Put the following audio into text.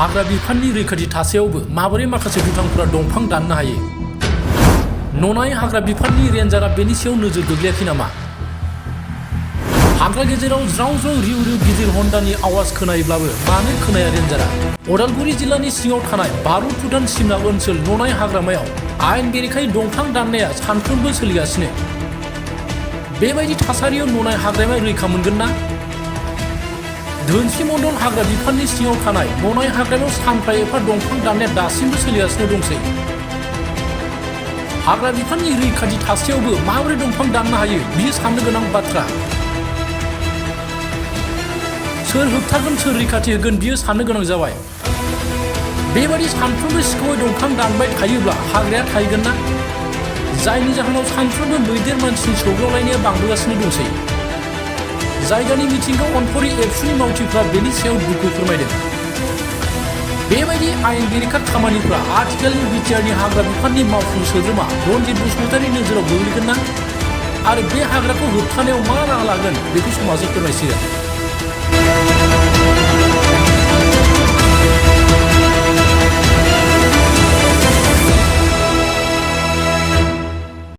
हाग्रा बिफाननि रैखाथि थासेयावबो माबोरै माखासे दुथांफोरा दंफां दाननो हायो? ननाय हाग्रा बिफाननि रेन्जारआ बेनि सायाव नोजोर गोग्लैयाखै नामा? हाग्रा गेजेराव ज्राव ज्राव रिउ रिउ गिदिर हन्डानि आवाज खोनायोब्लाबो मानो खोनाया रेन्जारआ? उदालगुरि जिल्लानि सिङाव थानाय भारत भुटान सिमना ओनसोल ननाय हाग्रामायाव आयेन बेरेखायै दंफां दाननाया सानफ्रोमबो सोलिगासिनो। बेबायदि थासारियाव ननाय हाग्रामाया रैखा मोनगोन ना? धोनस्रि मण्डल हाग्रा बिफाननि सिङाव थानाय ननाय हाग्रामायाव सानफा एफा दंफां दाननाया दासिमबो सोलिगासिनो दंसै। हाग्रा बिफाननि रैखाथि थासेयावबो माबोरै दंफां दाननो हायो बियो साननो गोनां बाथ्रा। सोर होबथागोन सोर रैखाथि होगोन बियो साननो गोनां जाबाय। बेबादि सानफ्रोमबो सिखावै दंफां दानबाय थायोब्ला हाग्राया थाहैगोन ना? जायनि जाहोनाव सानफ्रोमबो मैदेर मानसिनि सौग्रावलायनाया बांबोगासिनो दंसै। जायगानि मिथिंगा अनफावरि एबसुनि मावथिफ्रा बेनि सायाव दुखु फोरमायदों। बेबायदि आयेन बेरेखा खामानिफ्रा आथिखालनि बिटिआरनि हाग्रा बिफाननि मावफुं सोद्रोमा रनजित बसुमतारी नोजोराव गोग्लैगोन ना? आरो बे हाग्राखौ होबथानायाव मा राहा लागोन बेखौ समाजा फोरमायसिगोन।